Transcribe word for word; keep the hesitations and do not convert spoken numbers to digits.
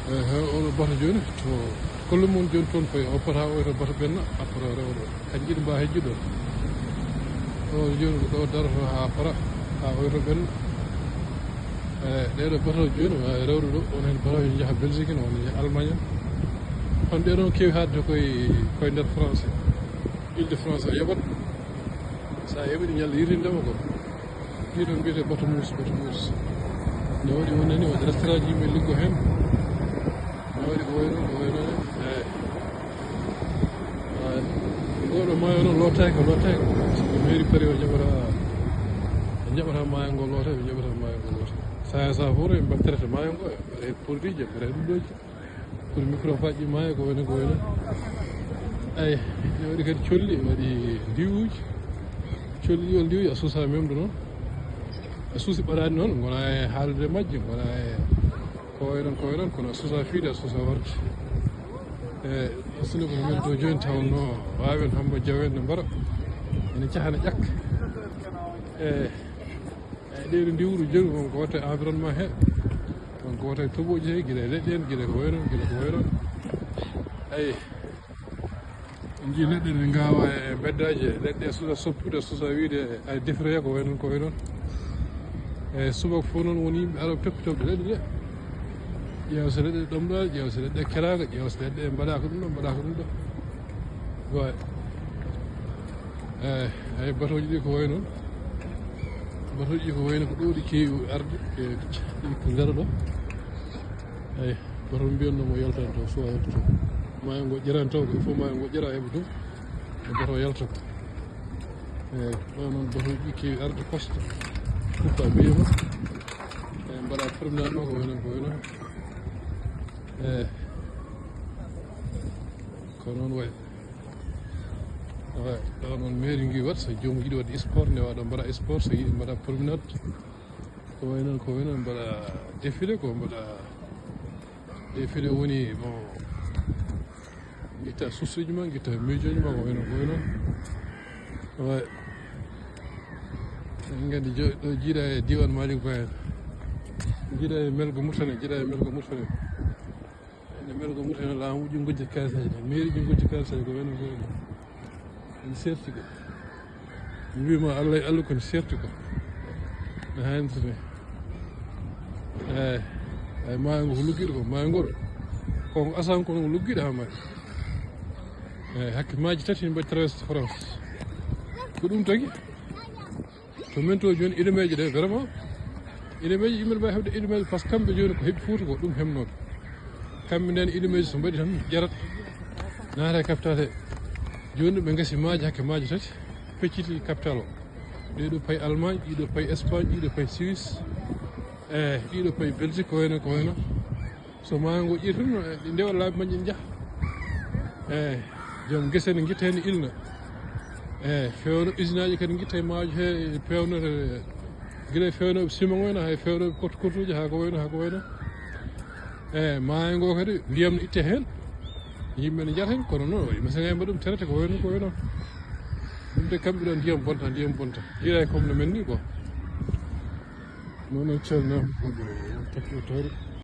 Ehe, oɗo bato jooni to, kollu mum jooni toon koye o pota, o to bato ɓenna, après o rewa ɗo. Kanji ɗi mbawa hejjude ɗo. O jooni ko ɗo daroto haa para, haa o to ɓenna. E, ɗeɗo bato jooni, waawi rewde ɗo, won heen bato ene njaha Belgique, won njaha Allemagne. Kono ɗeɗo keewi haaɗde koye, koye nder France. Île de France a yoɓat. So a yoɓi ɗi ñalla yirlindema ko. Ɗiɗo mbiyetee bato muus, bato muus. Ne waɗi wonani waɗi restaurant ji yimɓe liggo heen. Ne waɗi ko wayno, ko wayno ni. Eyi. Eyi. Ngoɗo maayo noon lootaaki, lootaaki. Sabu mairie Paris o jaɓata, o jaɓata maayo ngo loota, ɓe jaɓata maayo ngo loota. Saaya saaya fof en mbaɗ traité maayo ngo, en mbaɗa heen produit ji, en mbaɗa heen ɗum ɗooji. Pour microphage ji maayo ko wayno, ko wayno. Eyi, ne waɗi kadi colli, waɗi ndiwuuji. Colli ɗi won ndiwuuji, a suusa memde noon. A suusi ɓadaade noon, ngona e haalde majji, ngona e ko wayi noon, ko wayi noon, kono a suusa fiide, a suusa warde. E, sinno ko men to jooni tawnoo waawen Hammba Jaw en ne mbara. Ene caha ne ƴakka. E, Eyi, ɗeɗo ndiwru jogi won ko watta e environnement he. Won ko watta e toɓoji he, gila e leɗɗe en, gila ko wayno, gila ko wayno. Eyi. En jii leɗɗe ne ngawa e beddaji, leɗɗe suusa soppude, suusa wiide ay defroya ko wayno, ko wayno. E subaka fof noon woni yimɓe ara toppitoɓe leɗɗe ɗe. Ƴeewa so leɗɗe ɗe ɗomɗa, ƴeewa so leɗɗe kelaaka, ƴeewa so leɗɗe mbaɗaka ɗum ɗo, mbaɗaka ɗum ɗo. Waay. Eyi, eyi, batooji ɗi ko wayi noon. Batooji ɗi ko wayi no ko ɗo ɗi keewi arde, e ɗi ko ngara ɗo. Eyi, bato mbiyatno mo yaltan to, suwa yalta to. Maayo ngo ƴeran taw, ko il faut maayo ngo ƴera heɓa ɗum. E bato yalta ko. Eyi, ɗo noon batooji ɗi keewi arde poste. Kuppa mbiyama. Eyi, mbaɗa promenade ɗo ko wayi noon, ko wayi noon. Eyi. Ko noon wayi. Awa, ɗo noon mairie ngi waɗ, so joomum yiɗi waɗde sport, nde waɗa mbaɗa sport, so yiɗi mbaɗa promenade. Ko wayi noon, ko wayi noon mbaɗa défilé, ko mbaɗa défilé woni, bon, ngitta sourceji ma, ngitta miijoji ma, ko wayi noon, ko wayi noon. Awa, en nganndi jo-, ɗo jiiɗa e diiwaan Malick Ba en. Jiiɗa e Melgo Mauritanie, jiiɗa e Melgo Mauritanie. Ene mel ko Mauritanie laamu uji ngujja kalisaji ɗi, mairie ji ngujja kalisaji ko wayno ko wayno. En serti ko. Mi wiima Allah e Allah kono serti ko. Ne haynata ni. Eyi, eyi, maayo ngo ko luggiɗo ko, maayo ngol. Ko ngo asan kono ngo luggiɗo haa maayo. Eyi, hakke maaji tati mbaɗi traverse France. Ko ɗum tagi. To men to jooni, ilemeeje ɗe, vraiment, ilemeeje yimɓe mbawi heɓde ilemeeje, par ce que kamɓe jooni ko heɓi Fuuta ko ɗum heɓnooɓe. Kamɓe nden ilemeeje so mbaɗi tan ƴerat, naata e capital he. Jooni ɓe ngasi maaje hakke maaje tati, pecciti capital o. Ɗiɗo payi Allemagne, ɗiɗo payi Espagne, ɗiɗo payi Suisse, e ɗiɗo payi Belgique, ko wayno, ko wayno. So maayo ngo ƴeewi tun, ɗi ndewa laabi majji ne njaha. Eyi, joom gese ne ngitta heen ilna. Eyi, fewno usine aji kadi ngitta e maayo he, fewno, gila e fewno ciment o, hay fewno koto kotoji, haa ko wayno, haa ko wayno. Eyi, maayo ngo kadi, ndiyam ne itte heen. Yimɓe ne njara heen, kono noon, yimɓe so ngayi mbaɗa ɗum traité ko wayno, ko wayno. Ɗum de kamɓe ɗo ndiyam bonta, ndiyam bonta. Ira e comme no men ni quoi. Noon o calnam, toppitore.